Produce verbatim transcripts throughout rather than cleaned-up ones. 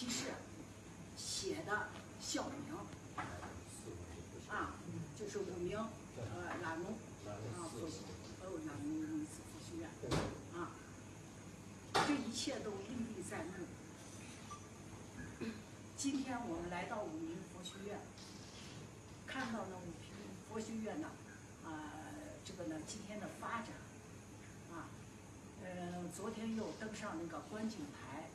西式写的校名啊，就是五名，呃，拉拢啊，佛学，呃，拉拢一次佛学院啊，这一切都历历在目。今天我们来到五明佛学院，看到了五明佛学院呢，啊，这个呢，今天的发展啊，呃，昨天又登上那个观景台。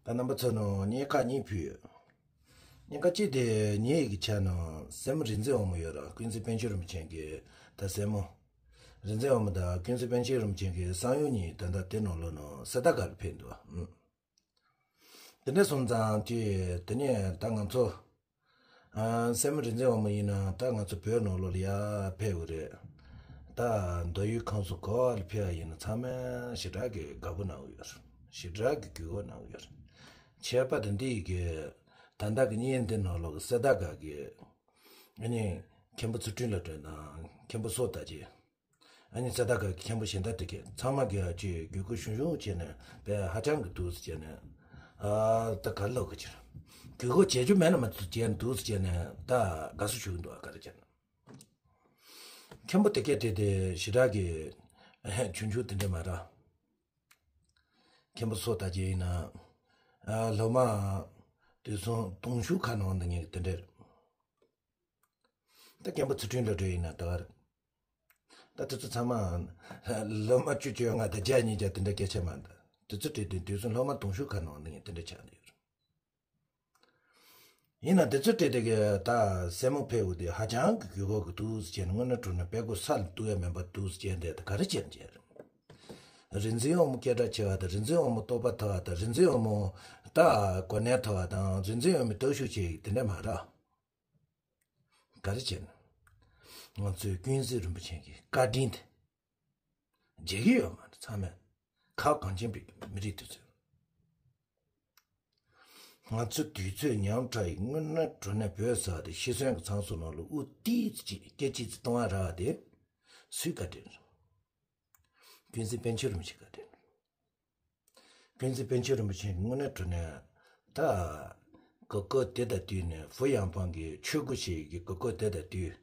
ད་རྣམ་པ་ཚོ་ནང་སྙན་ཁག་གཉིས་ཕུལ་ཡོད། སྙན་ཁག་གཅིག་དེ་ངའི་ཡི་གེ་ཆ་ནང་སྲས་མོ་རིག་འཛིན་དབང་མོ་ཡོད་ར། ཀུན་གཟིགས་པཎ་ཆེན་རིན་པོ་ཆེ་གི་ད་སྲས་མོ་རིག་འཛིན་དབང་མོ་དང་ཀུན་གཟིགས་པཎ་ཆེན་རིན་པོ་ཆེ་གི་གསང་ཡུམ་གཉིས་ད་ལྟ་དེ་ནང་ལོགས་ནང་གསལ་བརྡ་སྒར་ལ་ཕེབས་འདུག་ཨ། དེ་འདྲ་སོང་ཙང་དེ་དེ་ནས་ད་ང་ཚོ་ཨ། སྲས་མོ་རིག་འཛིན་དབང་མོ་ཡིན་ན་ད་ང་ཚོ་བོད་ནང་ལོགས་ལ་ཡར་ཕེབས་ཡོད་རེད། ད་མདོ་དབུས་ཁམས་གསུམ་ག་པར་ཕེབས་པ་ཡིན་ན་ཚང་མས་ཞེ་དྲག་གི་དགའ་པོ་གནང་གི་ཡོད་རེད། ཞེ་དྲག་གི་གུས་བཀུར་གནང་གི་ཡོད་རེད། ཁྱད་པར་དུ་འདི་ཡི་གི་ད་ལྟ་གི་བརྙན་འདི་ནང་ལོགས་གི་གསེར་རྟ་སྒར་གི་ཨ་ནི་མཁན་པོ་ཚུལ་ཁྲིམས་བློ་གྲོས་དང་མཁན་པོ་བསོད་དར་རྒྱས། ཨ་ནི་གསེར་རྟ་སྒར་གི་མཁན་པོ་གཞན་དག་དེ་གས་ཚང་མ་གིས་ཅིག་གུས་བཀུར་ཞུམ་ཞུམ་བྱས་ནས་དཔེ་ཧ་ཅང་གི་འདུག་སེ་བྱས་ནས། ཨ་ད་ག་རེ་ལབ་དགོས་ཀྱི་རེད། གུས་བཀུར་བྱེད་རྒྱུ་མེད་ན་མ་གཏོགས་བྱས་འདུག་སེ་བྱས་ནས་ད་དགའ་བསུ་ཞུ་གི་འདུག་ཨ་ག་རེ་བྱས་ན། མཁན་པོ་དེ་གས་དེ་དེ་ཞེ་དྲག་གི་ཆུང་ཆུང་དེ་འདྲ་མ་རེད། མཁན་པོ་བསོད་དར་རྒྱས་ཡིན་ན། ཨ་སློབ་མ་དུས་སུ་དུང་ཕྱུར་ཁ་ནང་འདི་ངེས་དེ་འདྲ་རེད། ད་མཁན་པོ་ཚུལ་ཁྲིམས་བློ་གྲོས་ཡིན་ན་ད་ག་རེད། ད་དེ་ཚོ་ཚང་མ་སློབ་མ་བཅུ་བཅོ་ལྔ་དང་བརྒྱ་ཉིས་བརྒྱ་དེ་འདྲ་སྐད་ཆ་མ་འདུག་དེ་ཚོ་བྲིས་དུས་དུས་སུ་སློབ་མ་དུང་ཕྱུར་ཁ་ནང་འདི་ངེས་དེ་འདྲ་ཆགས་བསྡད་ཡོད་རེད། ཡིན་ན་དེ་ཚོ་བྲིས་དེ་གི་ད་སེར་མོ་ཕེབས་འོ་དེ་ཧ་ཅང་གི་གུས་བཀུར་གི་འདུག་སེ་བྱས་ནས་དངོས་གནས་དྲང་གནས་དཔེ་ཁོ་ས་ལ་གཏུག་ཡ་མིན་པ་འདུག་སེ་བྱས་འདི་ད་ག་རེ་བྱས་ནས་བྱས་རེད། རིག་འཛིན་འོལ་མོ་སྐད་གྲགས་ཆེ་བ་དང་རིག་འཛིན་འོལ་མོ་རྟོགས་པ་ཐོབ་པ་དང་རིག་འཛིན་འོལ་མོ་ད་གོ་གནས་ཐོབ་པ་དང་རིག་འཛིན་འོལ་མོའི་སྟོབས་ཤུགས་ཆེ་གི་དེ་འདྲ་མ་རེད། ག་རེ་བྱས་ན། ང་ཚོའི་ཀུན་གཟིགས་རིན་པོ་ཆེ་གི་བཀའ་དྲིན་དེ། བརྗེད་ཀྱི་ཡོད་མ་རེད་ཚང་མས། ཁ་བ་གངས་ཅན་པའི་མི་རིགས་དེ་ཚོས། ང་ཚོ་དུས་ཚོད་ཉམས་ཕྲ་ཡི་དངོས་གནས་དྲང་གནས་བོད་ཟེར་བ་དེ་ཤི་གསོན་གྱི་མཚམས་སུ་ནང་ལ་དབུ་ཏིག་ཙི་ཅིག་སྐད་ཅིག་ཙི་གཏོང་བ་རག་པ་དེ་སུའི་བཀའ་དྲིན་རེད། ཀུན་གཟིགས་པཎ་ཆེན་རིན་པོ་ཆེའི་བཀའ་དྲིན་རེད། ཀུན་གཟིགས་པཎ་ཆེན་རིན་པོ་ཆེ་དངོས་གནས་དྲང་གནས་ད་གོ་སྐབས་དེ་དང་བསྟུན་ནས་ཧྥུ་ཡང་ཕང་གི་ཆོས་སྒོ་ཞིག་གི་གོ་སྐབས་དེ་དང་བསྟུན།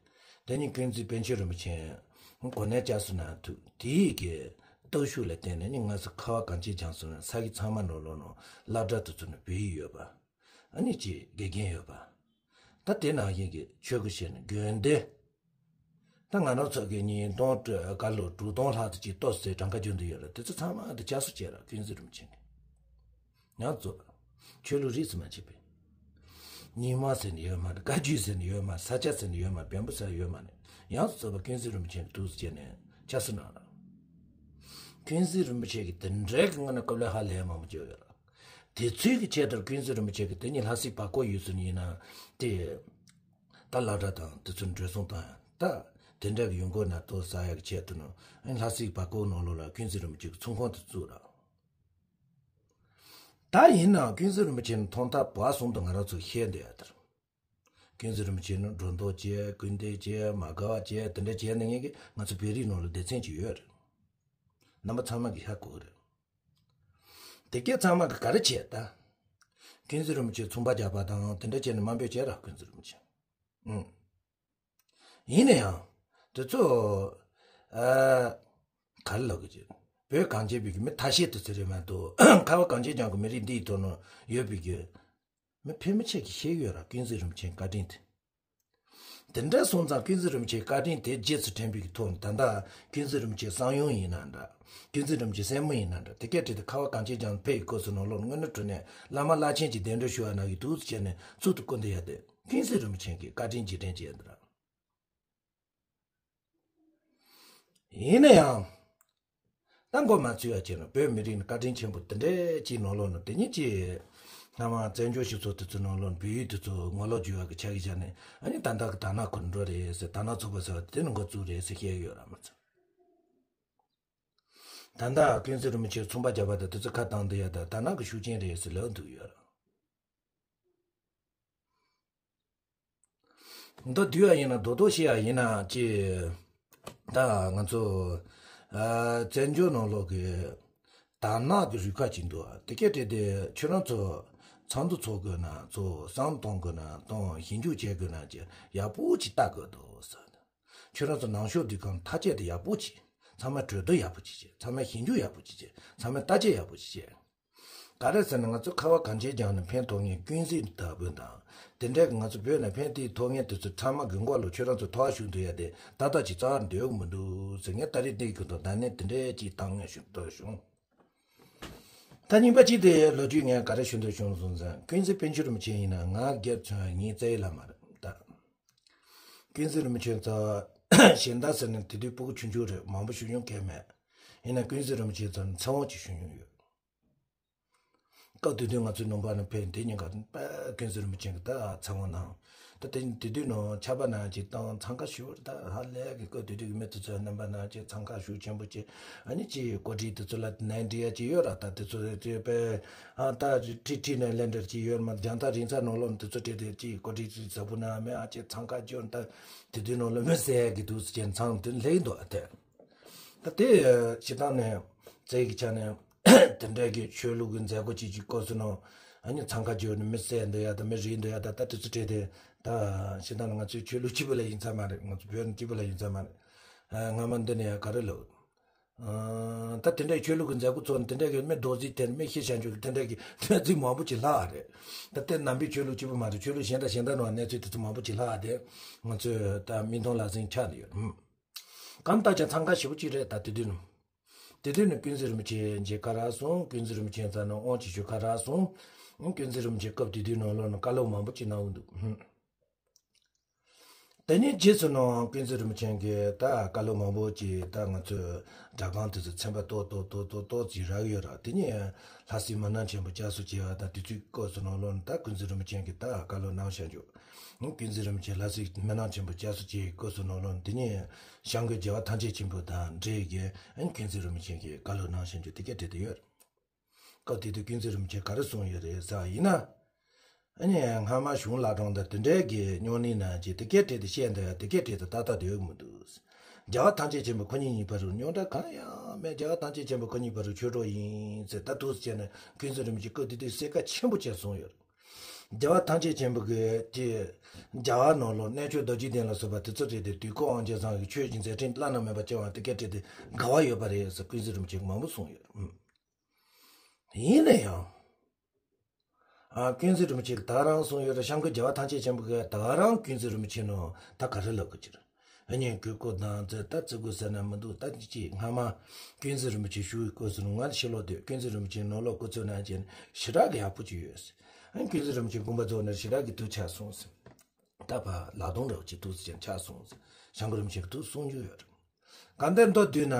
དེ་ནི་ཀུན་གཟིགས་པཎ་ཆེན་རིན་པོ་ཆེ་གོ་གནས་བསྐྱར་གསོ་གནང་ཐུབ་དེའི་གི་སྟོབས་ཤུགས་ལ་བརྟེན་ནས་ནི་ང་ཚོ་ཁ་བ་གངས་ཅན་ལྗོངས་སུ་ནི་ས་གི་ཚང་མ་ནོར་ལོ་ནོ་སློབ་གྲྭ་དུ་ཚུད་ནས་བོད་ཡིག་ཡོད་པ། ཨ་ནི་ཅིག་དགེ་རྒན་ཡོད་པ། ད་དེ་ནང་བཞིན་གྱི་ཆོས་སྒོ་ཞེས་ནས་དགོན་སྡེ། ད་ང་རང་ཚོ་གི་ཉིས་སྟོང་དྲུག་ལོ་དྲུག་སྟོང་ལྷག་ཙམ་ཅིག་གཏོར་སའི་གྲངས་ཀ་རྒྱུན་དུ་ཡོད་རེད། དེ་ཚོ་ཚང་མ་དེ་བསྐྱར་གསོ་བྱས་ར་ཀུན་གཟིགས་རིན་པོ་ཆེ་གི། ཡང་གཙོ། ཆོས་ལུགས་རིས་སུ་མ་ཆད་པའི། རྙིང་མ་ཟེར་ནི་ཡོད་མ་རེད། བཀའ་བརྒྱུད་ཟེར་ནི་ཡོད་མ་རེད། ས་སྐྱ་ཟེར་ནི་ཡོད་མ་རེད། བེམ་པོ་ཟེར་ཡོད་མ་རེད། ཡང་གཙོ་བ་ཀུན་གཟིགས་རིན་པོ་ཆེ་གི་འདུག་སེ་བྱས་ནས་བསྐྱར་གསོ་གནང་ར། ཀུན་གཟིགས་རིན་པོ་ཆེ་གི་དེ་འདྲའི་གི་སྔོན་ན་སྐུ་ལས་ཧ་ལས་མང་པོ་བྱས་ཡོད་ར། དེ་ཚོའི་གི་ཆེད་དུ་ཀུན་གཟིགས་རིན་པོ་ཆེ་གི་དེ་ཉིད་ལྷ་སའི་བར་སྐོར་ཡོད་ཚུལ་ཡིན་ན་དེ། ད་སློབ་གྲྭ་དང་དེ་ཚོ་འགྲོ་སོང་བཏང་ཡ་ད། དེ་འདྲ་གི་ཡོང་སྒོ་ན་ལྟོ་ཟ་ཡ་གི་ཆེད་དུ་ནོ། ལྷ་སའི་བར་སྐོར་ནང་ལོགས་ལ་ཀུན་གཟིགས་རིན་པོ་ཆེ་གི་ཚོང་ཁང་དུ་བཙུགས་ར། ད་ཡིན་ནའང་ཀུན་གཟིགས་རིན་པོ་ཆེ་ནི་ཐོག་མཐའ་བར་གསུམ་དུ་ང་རང་ཚོ་ཤེས་བསྡད་ཡ་དེར། ཀུན་གཟིགས་རིན་པོ་ཆེ་ནི་སྒྲོ་འདོགས་བཅད་སྐུལ་འདེད་བཅད་མ་དགའ་བ་བཅད་དེ་འདྲ་བྱས་ནས་ངེད་ཀྱི་ང་ཚོ་བོད་རིགས་ནང་ལ་སྡེ་ཚན་ཅིག་ཡོད་རེད། རྣམ་པ་ཚང་མ་གིས་ཧ་གོ་གི་རེད། དེ་སྐད་ཚང་མ་གིས་ག་རེ་བྱས་ད། ཀུན་གཟིགས་རིན་པོ་ཆེ་མཚུངས་པ་རྒྱག་པ་དང་དེ་འདྲ་བྱས་ནས་དམའ་འབེབས་བྱས་ར་ཀུན་གཟིགས་རིན་པོ་ཆེ། ཨུང་། ཡིན་ན་ཡང་། དེ་ཚོ། ཨ། ག་རེ་ལབ་དགོས་ཀྱི། བོད་གངས་ཅན་པའི་གི་མི་ཐ་ཤལ་དུ་ཚེ་རེ་མ་གཏོགས་ཁ་བ་གངས་ཅན་ལྗོངས་ཀྱི་མི་རིགས་འདིའི་ཐོག་ནས་ཡོད་པའི་གི། མི་ཕལ་མི་ཆེ་གི་ཤེས་ཡོད་ར་ཀུན་གཟིགས་རིན་པོ་ཆེའི་བཀའ་དྲིན་དེ། དེ་འདྲ་སོང་ཙང་ཀུན་གཟིགས་རིན་པོ་ཆེའི་བཀའ་དྲིན་དེ་རྗེས་སུ་དྲན་པའི་གི་ཐོག་ནས་ད་ལྟ་ཀུན་གཟིགས་རིན་པོ་ཆེའི་གསང་ཡུམ་ཡིན་ན་འདྲ། ཀུན་གཟིགས་རིན་པོ་ཆེའི་སྲས་མོ་ཡིན་ན་འདྲ་དེ་སྐད་བྲིས་ཏེ་ཁ་བ་གངས་ཅན་ལྗོངས་ཕེབས་ཡི་སྐབས་སུ་ནང་ལོགས་དངོས་གནས་དྲང་གནས་བླ་མ་བླ་ཆེན་གྱི་གདན་འདྲེན་ཞུ་བ་ན་གི་འདུག་ཟེར་ནས་གཙུག་ཏུ་བཀུར་འདི་ཡ་དེ་ཀུན་གཟིགས་རིན་པོ་ཆེ་གི་བཀའ་དྲིན་རྗེས་དྲན་བྱས་འདི་ར། ཡིན་ན་ཡང་། ད་མགོ་མ་ཚོས་ཡ་བྱས་ན་བོད་མི་རིགས་ནི་བཀའ་དྲིན་ཆེན་པོ་དེ་འདྲའི་ཅིག་ནང་ལོགས་ནས་དེ་ཉིད་ཀྱི། སྔ་མ་བཙན་བྱོལ་སྤྱི་ཚོགས་དེ་ཚོའི་ནང་ལོགས་ནས་བོད་ཡིག་དེ་ཚོ་ངོ་ལོག་བརྒྱུད་ཡ་གི་ཆ་གི་བཞག་ནས་ཨ་ནི་ད་ལྟ་གི་དར་ནག་གུར་འགྲོ་རེད་ཟེར་དར་ནག་ཚོགས་པ་ཟེར་བ་དེ་ནི་འགོ་བཙུགས་རེད་ཟེར་བཤད་ཡོད་ར་མ་ཚོ། ད་ལྟ་ཀུན་གཟིགས་རིན་པོ་ཆེ་མཚུངས་པ་རྒྱག་པ་དང་དེ་ཚོ་ཁ་བཏང་བསྡད་ཡ་ད་དར་ནག་གི་ཤུགས་རྐྱེན་རེད་ཟེར་ལབ་འདུག་ཡོད་ར། མདོ་བསྡུས་པ་ཡིན་ན་རྡོག་རྡོག་བཤད་ཡ་ཡིན་ན་ཅི། ད་ང་ཚོ་ཨ་བཙན་བྱོལ་ནང་ལོགས་ཀྱི་དར་ནག་གི་རུས་ཁ་ཅིག་འདུག་དེ་སྐད་བྲིས་ཏེ་ཁྱོད་རང་ཚོ་ཚོགས་འདུ་ཚོགས་དགོས་ན་ཚོགས། བསམ་བློ་གཏོང་དགོས་ན་གཏོང་། ཞིབ་འཇུག་བྱེད་དགོས་ན་ཅི་ཡག་པོ་ཅིག་ལྟ་དགོས་འདུག་ཟེར། ཁྱོད་རང་ཚོ་ནང་ཆོས་འདི་གང་ཐག་བཅད་དེ་ཡག་པོ་ཅིག་ཚང་མས་གྲོས་བསྡུར་ཡག་པོ་ཅིག་བྱེད། ཚང་མས་ཞིབ་འཇུག་ཡག་པོ་ཅིག་བྱེད། ཚང་མས་བརྟག་དཔྱད་ཡག་པོ་ཅིག་བྱེད། ག་རེ་ཟེར་ན་ང་ཚོ་ཁ་བ་གངས་ཅན་ལྗོངས་ནས་ཕན་ཐོགས་མཁན་ཀུན་གཟིགས་ལྟ་བུ་དང་། དེ་འདྲའི་ང་ཚོ་བོད་ནས་ཕན་བདེའི་ཐོག་མཁན་དེ་ཚོ་ཚང་མ་གི་མགོ་ལ་ཁྱོད་རང་ཚོ་ཐོག་ཞུགས་འདུག་ཡ་དེ་ད་ལྟ་ཅིག་རྩ་བ་འདོད་གི་མི་འདུག་ཟེར། ངས་ད་རེས་འདི་གི་དོན་དག་ནས་དེ་འདྲའི་ཅིག་བཏང་ངས་ཞུ་འདོད་བྱུང་། ད་གཉིས་པ་གཅིག་དེ་ལོ་རྒྱུས་ངས་ག་རེ་ཞུ་འདོད་བྱུང་སོང་ཟེར་ན་ཀུན་གཟིགས་པཎ་ཆེན་རིན་པོ་ཆེ་ཡིན་ན་ང་རྒྱལ་མཚོན་ཡ་ངའི་རྩ་བའི་བླ་མ་རེད་ད། ཀུན་གཟིགས་རིན་པོ་ཆེ་ཚོ་གཞན་དག་ཟེར་ན་དེ་དུས་སྤུ་གུ་ཆུང་ཆུང་རེད། མང་པོ་ཞུ་མྱོང་གང་མེད། ཡིན་ན་ཀུན་གཟིགས་རིན་པོ་ཆེ་ཚོ་ནི་ཚེ་དབང་ཅིག་ཞུ་མྱོང་ཡོད། སྐབས་དེ་དུས་ང་ཚོའི་ནང་པ་ནང་ཕེབས་དེ་ཉིན་ཀ་ཀུན་བཟང་རིན་པོ་ཆེ་གི་ད་ཚང་བ་ནང་། ད་དེ་དེ་དུས་ནང་ཆར་པ་ནང་ཅིག་བཏང་འཚང་ཁ་ཤོར། ད་ཧ་ལས་གི་སྐབས་དེ་དུས་ཀྱི་མི་དེ་ཚོའི་རྣམ་པ་ནང་ཅིག་འཚང་ཁ་ཤུགས་ཆེན་པོ་ཅིག་ཨ་ནི་ཅིག་གོ་སྒྲིག་དེ་ཚོ་ལ་ནན་འདྲི་ཡ་ཅིག་ཡོད་ར། ད་དེ་ཚོ་དེ་པས་ཨ་ད་ཁྲིད་ཁྲིད་ནས་ལན་འདྲ་ཅིག་ཡོད་མ། རྒྱང་ཐག་རིང་ས་ནང་ལོགས་དེ་ཚོ་ཁྲིད་དེ་ཅིག་གོ་སྒྲིག་ཅིག་ཟབ་པོ་ན་མེད། ཨ་ཅིག་འཚང་ཁ་སྐྱོན། ད་དེ་དུས་ནང་ལོགས་མི་ཟེར་གི་འདུག་ཟེར་ཅན་ཚང་དེ་ལེགས་འདུག་ཨ་དེ། ད་དེ་སྤྱི་བཏང་ནས་རྩེ་གི་ཆ་ནས་དེ་འདྲའི་གི་ཆོས་ལུགས་ཀྱི་མཛད་སྒོ་ཅིག་ཅིག་བསྐོར་སོང་ན། ཨ་ནི་འཚང་ཁ་བརྗོད་ནས་མི་བསད་འདོད་ཡ་དང་མི་རིག་འདོད་ཡ་དང་། ད་དེ་ཚོ་བྲལ་ཏེ་ད་སྤྱི་བཏང་ནས་ང་ཚོའི་ཆོས་ལུགས་གཅིག་པུ་ལ་ཡིན་ས་མ་རེད། ང་ཚོ་བོད་ནི་གཅིག་པུ་ལ་ཡིན་ས་མ་རེད། ཨ་སྔ་མ་འདི་ནས་ཡ་ག་རེ་ལབ། ཨ་ད་དེ་འདྲའི་ཆོས་ལུགས་ཀྱི་མཛད་སྒོ་ཚོགས་ནས་དེ་འདྲའི་གི་མི་རྡོག་རྫིས་དེ་མི་ཤི་བྱ་འཇུག་གི་དེ་འདྲའི་གི་གནས་ཚུལ་མང་པོ་ཅིག་ལྷག་རེད། ད་དེ་ནང་པའི་ཆོས་ལུགས་གཅིག་པུ་མ་རེད། ཆོས་ལུགས་གཞན་དང་གཞན་དང་ནང་གནས་ཚུལ་དེ་ཚོ་མང་པོ་ཅིག་ལྷག་དེ་ང་ཚོས་ད་མིག་མཐོང་ལག་ཟིན་ཆགས་ནས་ཡོད། ཧུམ། གང་ལྟར་ཀྱང་འཚང་ཁ་ཞེ་པོ་ཅིག་རེད། ད་དེ་དུས་ནས། དེ་དུས་ནས་ཀུན་གཟིགས་རིན་པོ་ཆེ་མཇལ་ཁ་རག་སོང་། ཀུན་གཟིགས་རིན་པོ་ཆེ་རྩ་ནས་དབང་ཅིག་ཞུ་ཁ་རག་སོང་། ཀུན་གཟིགས་རིན་པོ་ཆེ་སྐབས་དེ་དུས་ནང་ལོགས་ནས་བཀའ་སློབ་མང་པོ་ཅིག་གནང་འདུག། ཧུམ། དེ་ནས་རྗེས་སུ་ནང་ཀུན་གཟིགས་རིན་པོ་ཆེ་གིས་ད་བཀའ་སློབ་མང་པོ་ཅིག་ད་ང་ཚོས་སྒྲ་སྒམ་དེ་ཚོ་ཚན་པ་ཏོག་ཏོག་ཏོག་ཏོག་ཏོག་ཅིག་རག་ཡོད་ར། དེ་ནས་ལྷ་སའི་མི་སྣ་ཆེན་པོ་བསྐྱར་གསོ་བྱས་པ་དང་། དུས་ཚོད་སྐབས་སུ་ནང་ལོགས་ནས་ད་ཀུན་གཟིགས་རིན་པོ་ཆེ་གིས་ད་བཀའ་སློབ་གནང་བཞག་འཇུག། ཀུན་གཟིགས་རིན་པོ་ཆེ་ལྷ་སའི་མི་སྣ་ཆེན་པོ་བསྐྱར་གསོ་བྱས་སྐབས་སུ་ནང་ལོགས་ནས། དེ་ནས་སྐྱབས་མགོན་རྒྱལ་བ་ཐམས་ཅད་མཁྱེན་པ་དང་འབྲེལ་གྱི་ཀུན་གཟིགས་རིན་པོ་ཆེ་གིས་བཀའ་སློབ་གནང་བཞག་འཇུག། དེ་ག་བྲིས་ཏེ་ཡོད། སྐབས་དེ་དུས་ཀུན་གཟིགས་རིན་པོ་ཆེས་ག་རེ་གསུངས་ཡོད་རེད་ཟེར་བ་ཡིན་ན། ཨ་ནི་སྔ་མ་གཞུང་བླ་བྲང་དང་དེ་འདྲའི་གི་སྨྱུང་གནས་ནང་བཞིན་དེ་ག་བྲིས་ཏེ་བཤད་འདོད་ཡ་དེ་ག་བྲིས་ཏེ་ཏག་ཏག་སྡོད་ཀྱི་མི་འདུག། རྒྱལ་བ་ཐམས་ཅད་མཁྱེན་པ་ཁོ་ཉིད་ཡིན་པ་རུ་རྙོག་དྲ་གང་ཡང་མེད། རྒྱལ་བ་ཐམས་ཅད་མཁྱེན་པ་ཁོ་ཉིད་ཡིན་པ་རུ་ཆོས་གྲོགས་ཡིན་ཟེར། ད་འདུག་སེ་བྱས་ནས་ཀུན་གཟིགས་རིན་པོ་ཆེས་སྐབས་དེ་དུས་གསལ་ཁ་ཆེན་པོ་བྱས་གསུངས་ཡོད། རྒྱལ་བ་ཐམས་ཅད་མཁྱེན་པ་གི་དེ་རྒྱ་གར་ནང་ལོགས་གནས་མཆོག་རྡོ་རྗེ་གདན་ལ་སོགས་པ་དེ་ཚོ་རེད་དེ། དུས་འཁོར་དབང་ཆེན་ཚང་གི་ཆོས་ཀྱི་མཛད་འཕྲིན་བླ་ན་མེད་པ་བྱུང་བ་དེ་ག་བྲིས་ཏེ་དགའ་བ་ཡོད་པ་རེད་ཟེར་ཀུན་གཟིགས་རིན་པོ་ཆེས་མང་པོ་གསུངས་ཡོད། ཨུམ། ཡིན་ན་ཡང་། ཨ་ཀུན་གཟིགས་རིན་པོ་ཆེས་ད་རང་གསུངས་ཡོད་རེད། སྐྱབས་མགོན་རྒྱལ་བ་ཐམས་ཅད་མཁྱེན་པ་གིས་ད་རང་ཀུན་གཟིགས་རིན་པོ་ཆེ་ནང་ད་ག་རེ་ལབ་དགོས་ཀྱི་རེད། ཨ་ནི་གུས་བཀུར་དང་ཚེ་ད་བརྩི་དགོས་ཟེར་ན་མི་འདུག། ད་ཅི་སྔ་མ་ཀུན་གཟིགས་རིན་པོ་ཆེ་བཞུགས་སྐབས་སུ་ང་ཕྱི་ལོགས་དེ་ཀུན་གཟིགས་རིན་པོ་ཆེ་ནང་ལོགས་སྐུ་ཚབ་གནང་བྱས་ནས་ཞེ་དྲག་གི་ཡག་པོ་ཅིག་ཡོད། ཨ་ནི་ཀུན་གཟིགས་རིན་པོ་ཆེ་དགོངས་པ་རྫོགས་ནས་ཞེ་དྲག་གི་དུས་ཆགས་སོང་ཟེར། ད་ཕར་ལག་སྟོང་འདྲ་བོ་ཅིག་འདུག་ཟེར་ཅན་ཆགས་སོང་ཟེར། སྐྱབས་མགོན་རིན་པོ་ཆེ་གིས་འདུག་གསུངས་རྒྱུ་ཡོད་རེད། གང་ལྟར་མདོར་བསྡུས་ན།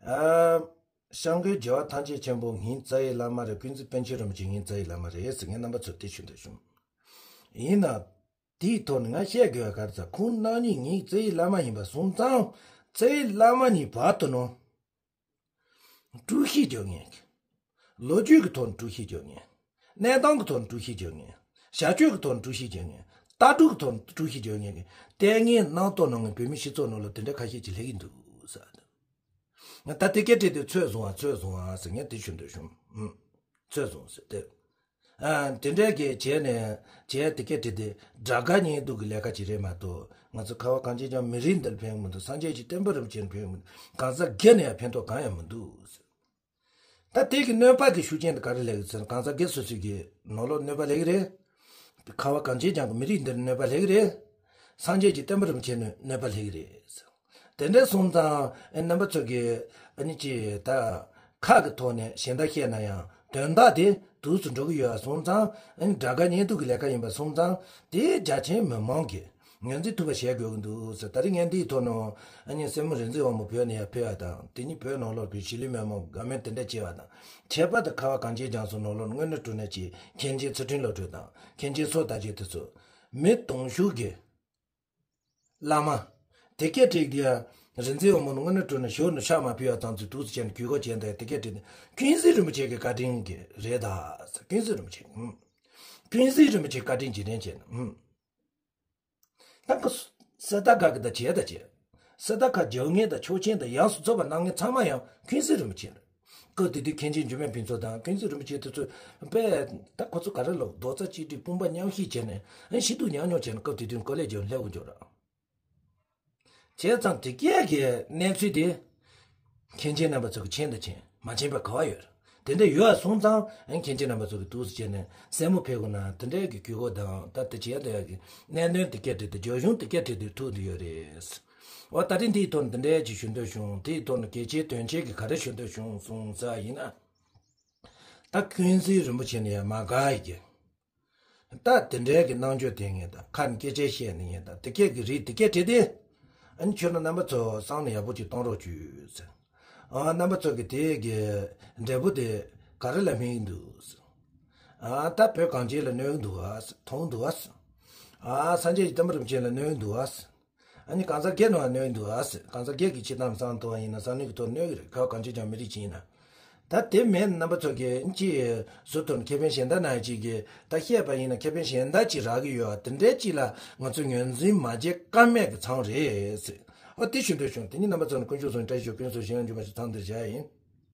ཨ། སྐྱབས་མགོན་རྒྱལ་བ་ཐམས་ཅད་མཁྱེན་པ་ངའི་རྩ་བའི་བླ་མ་རེད། ཀུན་གཟིགས་པཎ་ཆེན་རིན་པོ་ཆེ་ངའི་རྩ་བའི་བླ་མ་རེད་ཟེར་ངས་རྣམ་པ་ཚོར་དེ་ཞུ་འདོད་བྱུང་། ཡིན་ན། དེའི་ཐོག་ནས་ང་བཤད་དགོས་པ་ག་རེ་ཟེར། ཁོང་རྣམ་གཉིས་ངའི་རྩ་བའི་བླ་མ་ཡིན་པ་སོང་ཙང་། རྩ་བའི་བླ་མ་གཉིས་བར་དུ་ནོ། དཀྲུག་ཤིང་རྒྱག་མཁན། ལོ་རྒྱུས་ཀྱི་ཐོག་ནས་དཀྲུག་ཤིང་རྒྱག་མཁན། གནས་སྟངས་ཀྱི་ཐོག་ནས་དཀྲུག་ཤིང་རྒྱག་མཁན། བྱ་སྤྱོད་ཀྱི་ཐོག་ནས་དཀྲུག་ཤིང་རྒྱག་མཁན། ལྟ་གྲུབ་ཀྱི་ཐོག་ནས་དཀྲུག་ཤིང་རྒྱག་མཁན་གྱི་ལྟས་ངན་རྣམ་རྟོག་གནང་མཁན་བོད་མི་སྤྱི་ཚོགས་ནང་ལ་དེ་འདྲ་ཁ་ཤས་ཅིག་སླེབས་ཀྱི་འདུག་ཟེར། ད་དེ་སྐད་བྲིས་ཏེ་ཚོད་བཟུང་བ་ཚོད་བཟུང་བ་ཟེར་ངས་དེ་ཞུ་འདོད་བྱུང་། ཨུམ། ཚོད་བཟུང་ཟེར་ཏེ། ཨ། དེ་འདྲའི་གི་བྱས་ནས་བྱས་དེ་སྐད་བྲིས་ཏེ་དགྲ་དགའ་གཉེན་སྡུག་གི་ལས་ཀ་ཅིག་རེད་མ་གཏོགས། ང་ཚོ་ཁ་བ་གངས་ཅན་ལྗོངས་མི་རིགས་འདིར་ཕན་གྱི་མི་འདུག། སངས་རྒྱས་ཀྱི་བསྟན་པ་རིན་པོ་ཆེར་ཕན་གྱི་མི་འདུག། གང་ཟག་སྒེར་ནས་ཡང་ཕན་ཐོགས་གང་ཡང་མི་འདུག་ཟེར། ད་དེ་གི་གནོད་པ་གི་ཤུགས་རྐྱེན་དེ་ག་རེ་ལས་ཀྱི་ཟེར་ན། གང་ཟག་སྒེར་སོ་སོའི་གི་ནང་ལོགས་གནོད་པ་ལས་ཀྱི་རེད། ཁ་བ་གངས་ཅན་ལྗོངས་ཀྱི་མི་རིགས་འདིར་གནོད་པ་ལས་ཀྱི་རེད། སངས་རྒྱས་ཀྱི་བསྟན་པ་རིན་པོ་ཆེ་ནི་གནོད་པ་ལས་ཀྱི་རེད། དེ་འདྲ་སོང་ཙང་ཨ་རྣམ་པ་ཚོ་གི་ཨ་ནི་ཅི་ད་ཁ་གི་ཐོག་ནས་གཞན་དག་བཤད་ན་ཡང་དོན་དག་དེ་དུས་སུ་འགྲོ་གི་ཡོད་པ་སོང་ཙང་། ཨ་ནི་དགྲ་དགའ་གཉེན་སྡུག་གི་ལས་ཀ་ཡིན་པ་སོང་ཙང་། དེ་རྒྱ་ཆེན་མི་མང་གི་ངོས་འཛིན་ཐུབ་པ་བྱེད་དགོས་ཀྱི་འདུག་ཟེར། ད་རིང་ངས་འདིའི་ཐོག་ནས་ཨ་ནི་སྲས་མོ་རིག་འཛིན་དབང་མོ་བོད་ནས་ཡར་ཕེབས་པ་དང་། དེ་ཉིད་བོད་ནང་ལོགས་པའི་གཞིས་ལུས་མི་མང་དགའ་མོས་དེ་འདྲ་བྱས་པ་དང་། ཁྱད་པར་དུ་ཁ་བ་གངས་ཅན་ལྗོངས་སུ་ནང་ལོགས་དངོས་གནས་དྲང་གནས་ཀྱི་མཁན་ཆེན་ཚུལ་ཁྲིམས་བློ་གྲོས་དང་། མཁན་ཆེན་སོགས་དར་རྒྱས་དེ་ཚོ་མི་དུང་ཕྱུར་གྱི་བླ་མ། དེ་སྐད་བྲིས་དེ་ཡང་རིག་འཛིན་དབང་མོ་ནི་དངོས་གནས་དྲང་གནས་ཞོར་ནས་ཕྱག་མ་ཕུལ་བ་ཙམ་ཚོད་འདུག་ཟེར་བྱས་ནས་གུས་བཀུར་བྱས་འདུག། དེ་སྐད་བྲིས་ནས་ཀུན་གཟིགས་རིན་པོ་ཆེ་གི་བཀའ་དྲིན་གྱིས་རེད་ད་ཟེར། ཀུན་གཟིགས་རིན་པོ་ཆེ། ཨུམ། ཀུན་གཟིགས་རིན་པོ་ཆེ་བཀའ་དྲིན་གྱིས་རེད་བྱས་ནས། ཨུམ། ད་ཁོ་སི་ཏཱ་ག་གི་ད་བྱས་ད་བྱས། སི་ཏཱ་ག་རྒྱག་མཁན་དང་ཆོག་མཆན་དང་ཡོངས་སུ་རྫོགས་པ་གནང་མཁན་ཚང་མ་ཡང་ཀུན་གཟིགས་རིན་པོ་ཆེ་རེད། སྐབས་དེ་དུས་མཁན་ཆེན་འཇིགས་མེད་ཕུན་ཚོགས་དང་ཀུན་གཟིགས་རིན་པོ་ཆེ་དེ་ཚོ་དཔེ་ད་ཁོ་ཚོ་ག་རེ་ལབ། རྡོག་རྩ་གཅིག་སྒྲིལ་དཔུང་པ་མཉམ་གཤིབ་བྱས་ནས་ཨ་ཤི་སྡུག་མྱོང་མྱོང་བྱས་ནས་སྐབས་དེ་དུས་ཀོ་ལེ་ཇི་ལ་སླེབས་འགྱོ་ར། བྱས་ཙང་དེ་སྐད་ཀྱི་གནས་ཚུལ་དེ་མཁན་ཆེན་རྣམ་པ་ཚོ་གིས་མཁྱེན་དང་མཁྱེན། མ་མཁྱེན་པ་ག་བ་ཡོད་རེད། དེ་འདྲ་ཡོད་པ་སོང་ཙང་ཨ་མཁན་ཆེན་རྣམ་པ་ཚོ་གིས་འདུག་སེ་བྱས་ནས་སྲས་མོ་ཕེབས་དགོས་ན་དེ་འདྲའི་གི་གུས་བཀུར་དང་། ད་དེ་བྱས་དེ་ཡག་གི་གནད་དོན་དེ་སྐད་བྲིས་ཏེ་རྒྱ་གཞུང་དེ་སྐད་བྲིས་ཏེ་ཐུག་འདི་ཡོད་རེད། འོ་ད་རིང་འདིའི་ཐོག་ནས་འདི་འདྲའི་ཅིག་ཞུ་འདོད་བྱུང་། དེའི་ཐོག་ནས་གལ་ཆེ་དོན་ཆེ་གི་ག་རེ་ཞུ་འདོད་བྱུང་སོང་ཟེར་བ་ཡིན་ན། ད་ཀུན་གཟིགས་རིན་པོ་ཆེ་ནི་ཡང་མ་དགའ་ཡི་གི། ད་དེ་འདྲའི་གི་རྣམ་འགྱུར་དེ་ངས་ད་ཁ་ནས་སྐད་ཆ་བཤད་ནས་ངས་ད་དེ་སྐད་ཀྱི་རིགས་དེ་སྐད་བྲིས་ཏེ། ཨ་ནི་ཁྱོད་རང་རྣམ་པ་ཚོ་བསམ་བློ་ཡག་པོ་ཅིག་གཏོང་རོགས་བྱོས་ཟེར། ཨ་རྣམ་པ་ཚོ་གི་དེ་གི་འབྲས་བུ་དེ་ ག་རེ་ལ་སྨན་གྱི་འདུག་ཟེར། ཨ་ད་བོད་གངས་ཅན་ལ་གནོད་ཀྱི་འདུག་ཨ་ཟེར། མཐོང་འདུག་ཨ་ཟེར། ཨ་སངས་རྒྱས་ཀྱི་བསྟན་པ་རིན་པོ་ཆེ་ལ་གནོད་ཀྱི་འདུག་ཨ་ཟེར། ཨ་ནི་གང་ཟག་སྒེར་ནང་ལ་གནོད་ཀྱི་འདུག་ཨ་ཟེར། གང་ཟག་སྒེར་གྱི་སྤྱིར་བཏང་བསམ་བློ་གཏོང་བ་ཡིན་ན་བསམ་བློའི་གི་ཐོག་གནོད་ཀྱི་རེད། ག་གང་ཅི་ཀྱང་མི་རིགས་ཅིག་ཡིན་ན། ད་དེ་མིན་རྣམ་པ་ཚོ་གིས་ཅི་ཟུར་དུ་ཁེ་ཕན་གཞན་དག་ན་ཅིག་གིས་ད་བཤད་པ་ཡིན་ན་ཁེ་ཕན་གཞན་དག་ཅིག་རག་གི་ཡོད་ཨ། དེ་འདྲའི་ཅིག་ལ་ང་ཚོས་ངོས་འཛིན་མ་བྱེད་ཀ་མེད་ཀྱི་ཚང་རེད་ཟེར། ཨ་དེ་ཞུ་འདོད་བྱུང་། དེ་ནི་རྣམ་པ་ཚོ་ནི་དཀོན་མཆོག་གསུམ་བཀྲ་ཤིས་ཤོག་ཀུན་སུ་ཞིང་འཇུག་པ་ཞིག་ཚང་དུ་བཞག་ཡིན།